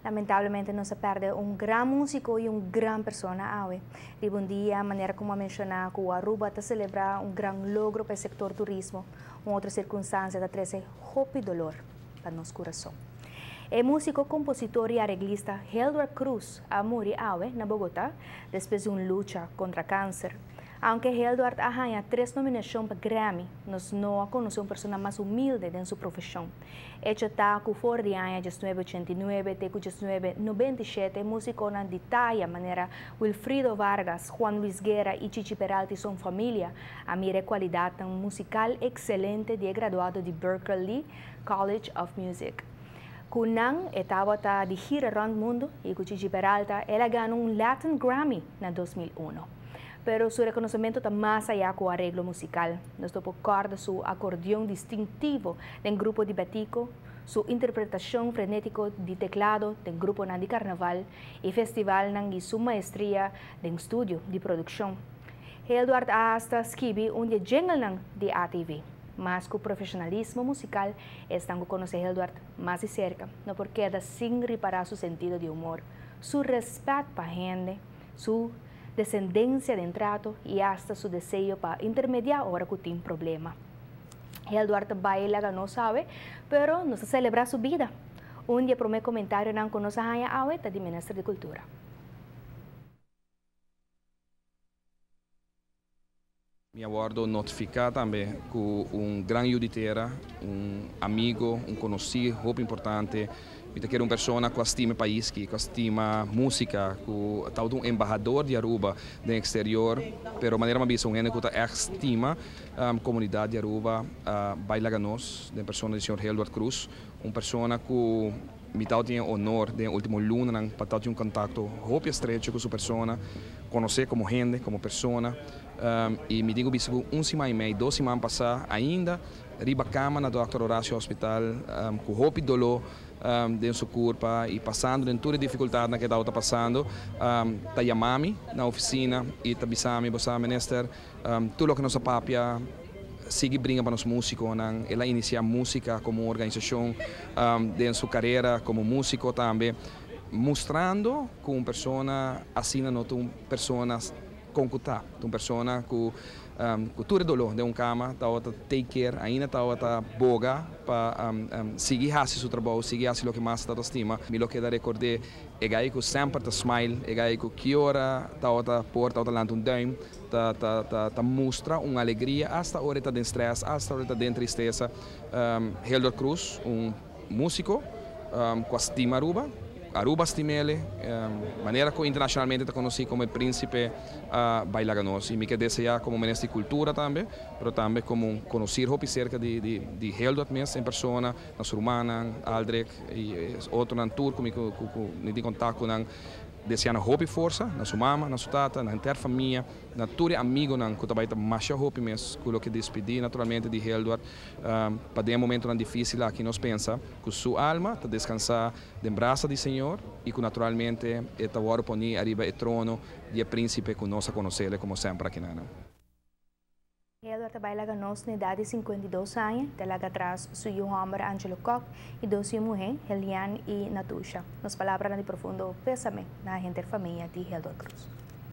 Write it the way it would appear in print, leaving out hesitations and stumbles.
Lamentablemente nos a perde un gran musico y un gran persona awe. Riba un dia, manera como a menciona, cu Aruba ta celebra un gran logro pa e sector turismo, un otro circunstancia ta trece hopi dolor pa nos curason. E musico, compositor y areglista Hildward Croes a muri awe na Bogota despues di un lucha contra cancer. Aunke Hildward a haña tres nominacion pa Grammy, nos no a conoce un persona mas humilde den su profesion. Hecho ta cu for di aña 1989 te cu 1997 musiconan di taya manera Wilfrido Vargas, Juan Luis Guerra y Chichi Peralta y Son Familia a mira e cualidadnan musical excelente di e graduado di Berklee College of Music. Cu nan e tabata di gira rond mundo y cu Chichi Peralta el a gana un Latin Grammy na 2001. Pero su reconocimento ta mas aya cu areglo musical. Nos ta por corda su acordeon distintivo den grupo di Betico, su interpretacion frenetico di teclado den gruponan di carnaval y festivalnan y su maestria den studio di produccion. Hildward a hasta skibi un di e jinglenan di ATV. Mas cu profesionalismo musical, esnan cu conoce Hildward mas di cerca no por keda sin ripara su sentido di humor, su respet pa hende, su desendencia den trato y hasta su deseo pa intermedia ora cu tin problema. Hildward ta bay laga nos sabe, pero nos ta celebra su bida. Un di e prome comentarionan cu nos a haya awe ta di Minister di Cultura. Mi a wordo notifica tambe cu un gran yu di tera, un amigo, un conoci hopi importante, mi ta kere un persona cu a stima e pais ki, cu a stima musica, cu tabata un embahador di Aruba den exterior, pero manera mi a bisa un hende cu ta echt stima comunidad di Aruba a bay laga nos den persona di señor Hildward Croes, un persona cu mi tabatin e honor den e ultimo lunanan pa tabatin un contacto hopi estrecho cu su persona, conoce como hende, como persona. Y mi tin cu bisa cu un siman y mei, dos siman pasa ainda riba cama na Dòkter Horacio Hospital cu hopi doló den su curpa y pasando den tur e dificultadnan cu e tabata pasando, ta yama mi na oficina y ta bisa mi, Bo sa Minister, tur loke nos a papia sigui bringa pa nos musiconan. El a inicia musica como un organisacion den su carera como musico tambe, mustrando cu un persona asina no ta un persona Con cu ta un persona cu cu tur e dolor den un cama tabata take care, ainda tabata boga pa sigui haci su trabou, sigui haci loke mas ta stima. Mi lo keda record'é e gai cu semper ta smile, e gai cu ki ora tabata por tabata lanta un duim, ta ta ta ta mustra un alegria hasta ora e ta den stress, hasta ora e ta den tristesa. Hildor Croes, un Musico cu a stima Aruba, Aruba a stim'ele, manera cu internacionalmente ta conoci como e Principe Bailaga Nos. Y mi ke desea como Minister di Cultura tambe, pero tambe como un conocir hopi cerca di Hildward mes en persona, na su rumannan, Aldrich y otronan tur cu mi tin contacto cu nan. Desea nan hopi forsa, na su mama, na su tata, na henter famia, na tur e amigonan cu ta bay ta masha hopi mes cu lo ke despidi naturalmente di Hildward pa den e momentonan dificil aki nos pensa cu su alma ta descansa den brasa di Señor y cu naturalmente e ta wordo poni ariba e trono di e principe cu nos a conocele como semper aki nan. Hildward ta bai laga nos na edad di 52 aña, ta laga atras su yu homber Angelo Kock y dos yu muhe, Helian y Natusha. Nos palabranan di profundo pesame na henter famia di Hildward Croes.